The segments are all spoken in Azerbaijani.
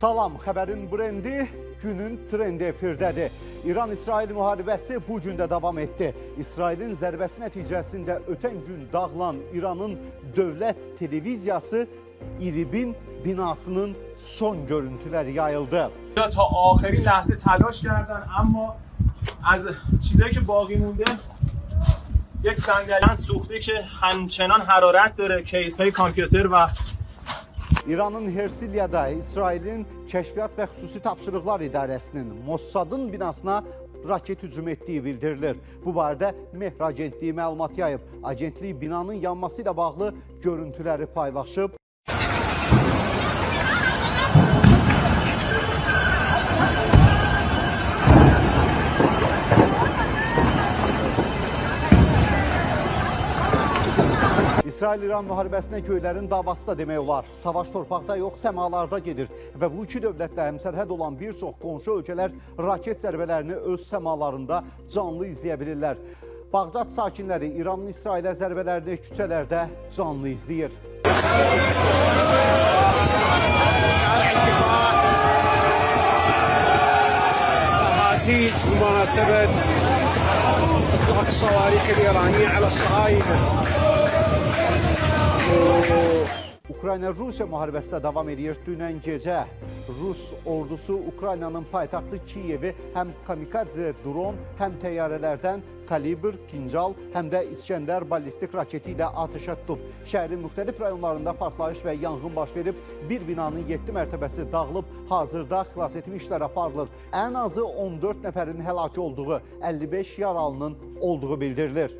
Salam, xəbərin brendi günün trendi efirdədir. İran-İsrail müharibəsi bu gün də davam etdi. İsrailin zərbəsi nəticəsində ötən gün dağılan İranın dövlət televiziyası İRİB-in binasının son görüntüləri yayıldı. تا آخرین لحظه تلاش کردن، اما از چیزایی که باقی مونده یک صندلی سوخته که همچنان حرارت داره، کیس های کامپیوتر و İranın Hersilyada İsrailin Kəşfiyyat və Xüsusi Tapşırıqlar İdarəsinin Mossadın binasına raket hücum etdiyi bildirilir. Bu barədə Mehr Agentliyi məlumat yayıb. Agentlik binanın yanması ilə bağlı görüntüləri paylaşıb. İsrail-İran müharibəsinə göylərin davası da demək olar. Savaş torpaqda yox, səmalarda gedir və bu iki dövlətlə həmsərhəd olan bir çox qonşu ölkələr raket zərbələrini öz səmalarında canlı izləyə bilirlər. Bağdad sakinləri İranın İsrailə zərbələrini küçələrdə canlı izləyir. أهازيج بمناسبة إطلاق الصواريخ الإيرانية على الصهاينة. Ukrayna-Rusiya müharibəsi də davam edir. Dünən gecə Rus ordusu Ukraynanın paytaxtı Kiyevi həm kamikadze dron, həm təyyarələrdən Kalibr, Kinjal, həm də İskəndər ballistik raketi ilə atəşə tutub. Şəhərin müxtəlif rayonlarında partlayış və yanğın baş verib. Bir binanın 7 mərtəbəsi dağılıb. Hazırda xilasetmə işləri aparılır. Ən azı 14 nəfərin həlak olduğu, 55 yaralının olduğu bildirilir.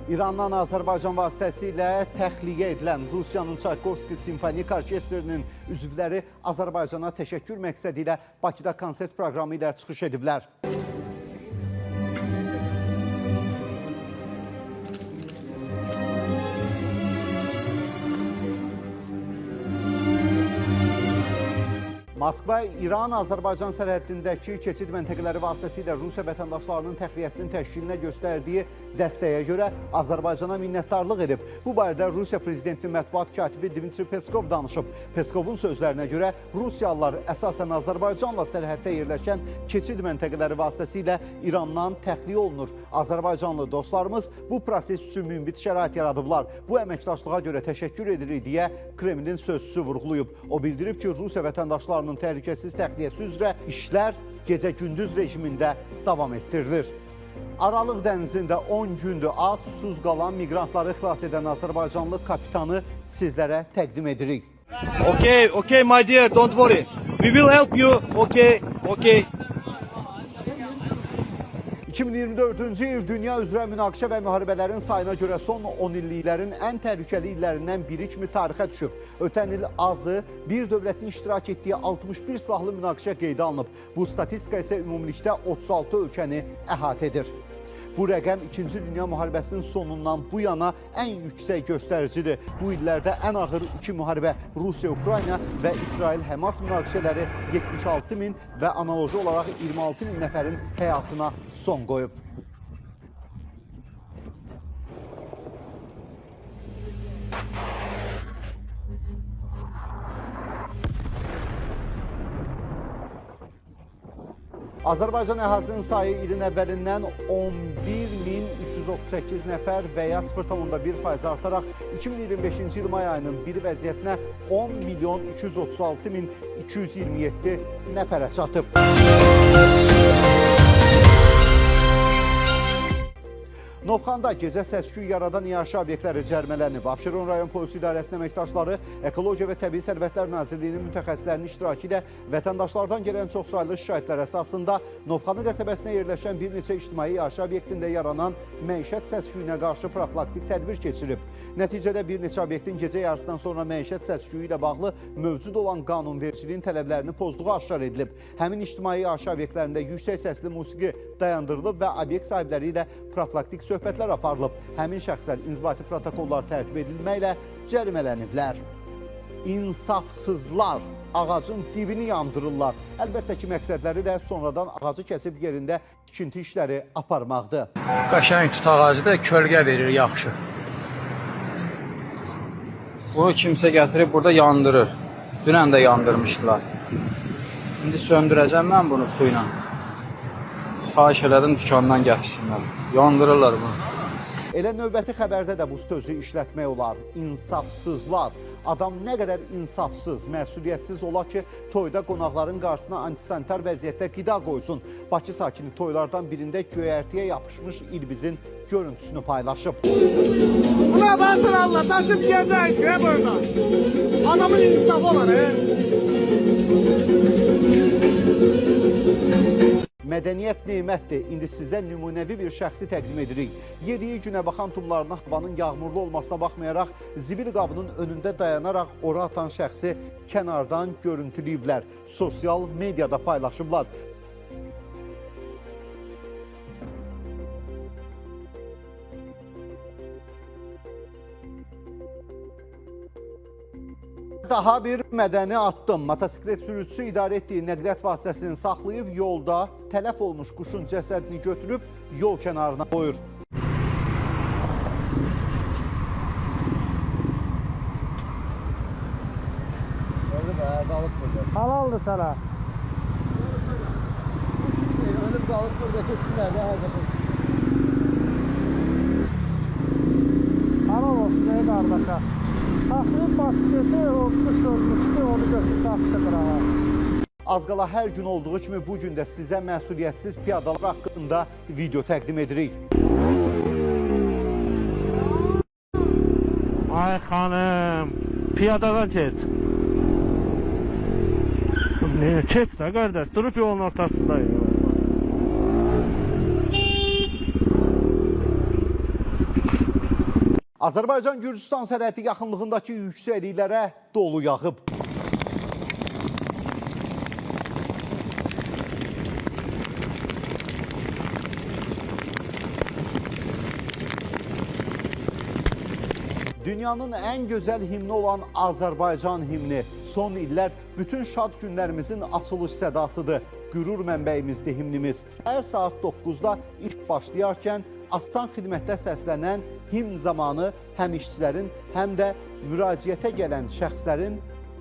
İrandan Azərbaycan vasitəsilə təxliyə edilən Rusiyanın Çaykovski Simfonik Orkestrinin üzvləri Azərbaycana təşəkkür məqsədi ilə Bakıda konsert proqramı ilə çıxış ediblər. Moskva İran-Azərbaycan sərhəddindəki keçid məntəqələri vasitəsilə Rusiya vətəndaşlarının təxliyəsinin təşkilinə göstərdiyi dəstəyə görə Azərbaycana minnətdarlıq edib. Bu barədə Rusiya prezidentinin mətbuat katibi Dmitri Peskov danışıb. Peskovun sözlərinə görə Rusiyalılar əsasən Azərbaycanla sərhəddə yerləşən keçid məntəqələri vasitəsilə İrandan təxliyə olunur. Azərbaycanlı dostlarımız bu proses üçün münbit şərait yaradıblar. Bu əməkdaşlığa görə təşəkkür edirik deyə Kremlin sözçüsü vurğulayıb. O bildirib ki, Rusiya vətəndaşlarının təhlükəsiz təxliyəsi üzrə işlər gecə-gündüz rejimində davam etdirilir. Aralıq dənizində 10 gündür ac, susuz qalan miqrantları xilas edən Azərbaycanlı kapitanı sizlərə təqdim edirik. Okay, okay, my dear, don't worry. We will help you. Okay, okay. 2024-cü il dünya üzrə münaqişə və müharibələrin sayına görə son 10 illiklərin ən təhlükəli illərindən biri kimi tarixə düşüb. Ötən il azı bir dövlətin iştirak etdiyi 61 silahlı münaqişə qeydə alınıb. Bu statistika isə ümumilikdə 36 ölkəni əhatə edir. Bu rəqəm İkinci Dünya müharibəsinin sonundan bu yana ən yüksək göstəricidir. Bu illərdə ən ağır iki müharibə Rusiya-Ukrayna və İsrail-Həmas münaqişələri 76 min və analoji olaraq 26 min nəfərin həyatına son qoyub. Azərbaycan əhalisinin sayı ilin əvvəlindən 11.338 nəfər və ya 0,1% artaraq 2025-ci il may ayının biri vəziyyətinə 10.236.227 nəfərə çatıb. Novxanda gecə səs-küy yaradan iaşə obyektləri cərimələnib. Abşeron rayon polis idarəsinin əməkdaşları Ekologiya və Təbii Sərvətlər Nazirliyinin mütəxəssislərinin iştirakı ilə vətəndaşlardan gələn çoxsaylı şikayətlər əsasında Novxanı qəsəbəsində yerləşən bir neçə ictimai iaşə obyektində yaranan məişət səs-küyünə qarşı profilaktik tədbir keçirib. Nəticədə bir neçə obyektin gecə yarısından sonra məişət səs-küyü ilə bağlı mövcud olan qanunvericiliyin tələblərini pozduğu aşkar edilib. Həmin ictimai iaşə obyektlərində yüksək səsli musiqi dayandırılıb və obyekt sahibləri ilə profilaktik söhbətlər aparılıb. Həmin şəxslər inzibati protokollar tərtib edilməklə cərimələniblər. İnsafsızlar. ağacın dibini yandırırlar. Əlbəttə ki, məqsədləri də sonradan ağacı kəsib yerində tikinti işləri aparmaqdır. Qəşəng tut ağacı da kölgə verir yaxşı. Bunu kimsə gətirib burada yandırır. Dünən də yandırmışdılar. İndi söndürəcəm mən bunu suyla. Xahiş elədim dükandan gətirsinlər. Yandırırlar bunu. Elə növbəti xəbərdə də bu sözü işlətmək olar. İnsafsızlar. Adam nə qədər insafsız, məsuliyyətsiz ola ki, toyda qonaqların qarşısına antisanitar vəziyyətdə qida qoysun. Bakı sakini toylardan birində göyərtiyə yapışmış ilbizin görüntüsünü paylaşıb. Buna basın Allah, çaşıb yiyəcəkdik he burada. Adamın insafı olar he. Mədəniyyət nemətdir. İndi sizə nümunəvi bir şəxsi təqdim edirik. Yediyi günə baxan tumlarına havanın yağmurlu olmasına baxmayaraq zibil qabının önündə dayanaraq ora atan şəxsi kənardan görüntüləyiblər. Sosial mediada paylaşıblar. Daha bir mədəni addım. Motosiklet sürücüsü idarə etdiyi nəqliyyat vasitəsini saxlayıb yolda tələf olmuş quşun cəsədini götürüb yol kənarına qoyur. Halaldır sana. Ölüb qalıb burada keçsinlər də hər dəfə. Halal olsun ey qardaşa. Saxlayıb bisikleti, o quş ölmüşdü, onu götürüb atdı qırağa. Az qala hər gün olduğu kimi bu gün də sizə məsuliyyətsiz piyadalar haqqında video təqdim edirik. Ay xanım, piyadadan keç. Ne, keç də qardaş, durub yolun ortasında. Azərbaycan-Gürcüstan sərhədi yaxınlığındakı yüksəkliklərə dolu yağıb. Dünyanın ən gözəl himni olan Azərbaycan himni son illər bütün şad günlərimizin açılış sədasıdır. Qürur mənbəyimizdir himnimiz. Səhər saat 9-da iş başlayarkən asan xidmətdə səslənən himn zamanı həm işçilərin, həm də müraciətə gələn şəxslərin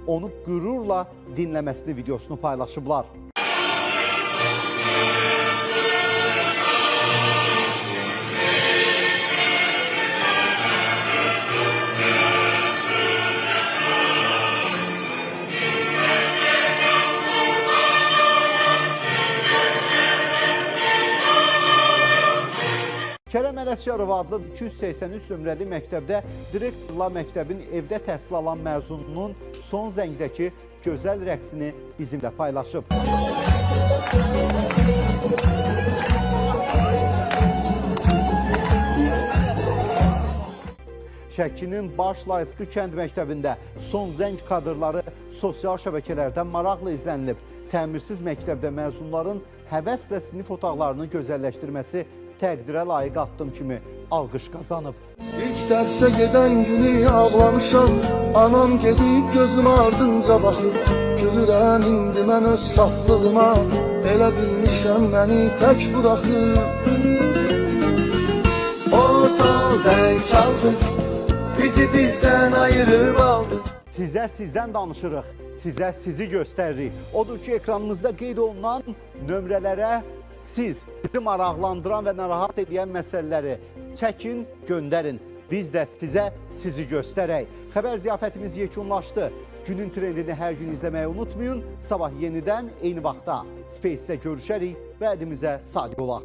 onu qürurla dinləməsini videosunu paylaşıblar. Kərəm Ələsgərov adlı 283 nömrəli məktəbdə direktorla məktəbin evdə təhsil alan məzununun son zəngdəki gözəl rəqsini bizimlə paylaşıb. Şəkinin Baş Layıskı kənd məktəbində son zəng kadrları sosial şəbəkələrdən maraqla izlənilib. Təmirsiz məktəbdə məzunların həvəslə sinif otaqlarını gözəlləşdirməsi təqdirə layiq addım kimi alqış qazanıb. İlk dərsə gedən günü ağlamışam. Anam gedib gözüm ardınca baxıb. Gülürəm indi mən öz saflığıma. Elə bilmişəm məni tək buraxıb. O son zəng çaldı, bizi bizdən ayırıb aldı. Sizə sizdən danışırıq, sizə sizi göstəririk. Odur ki, ekranımızda qeyd olunan nömrələrə siz, sizi maraqlandıran və narahat edən məsələləri çəkin, göndərin. Biz də sizə sizi göstərək. Xəbər ziyafətimiz yekunlaşdı. Günün trendini hər gün izləməyi unutmayın. Sabah yenidən eyni vaxtda Space-də görüşərik. Vədimizə sadiq olaq.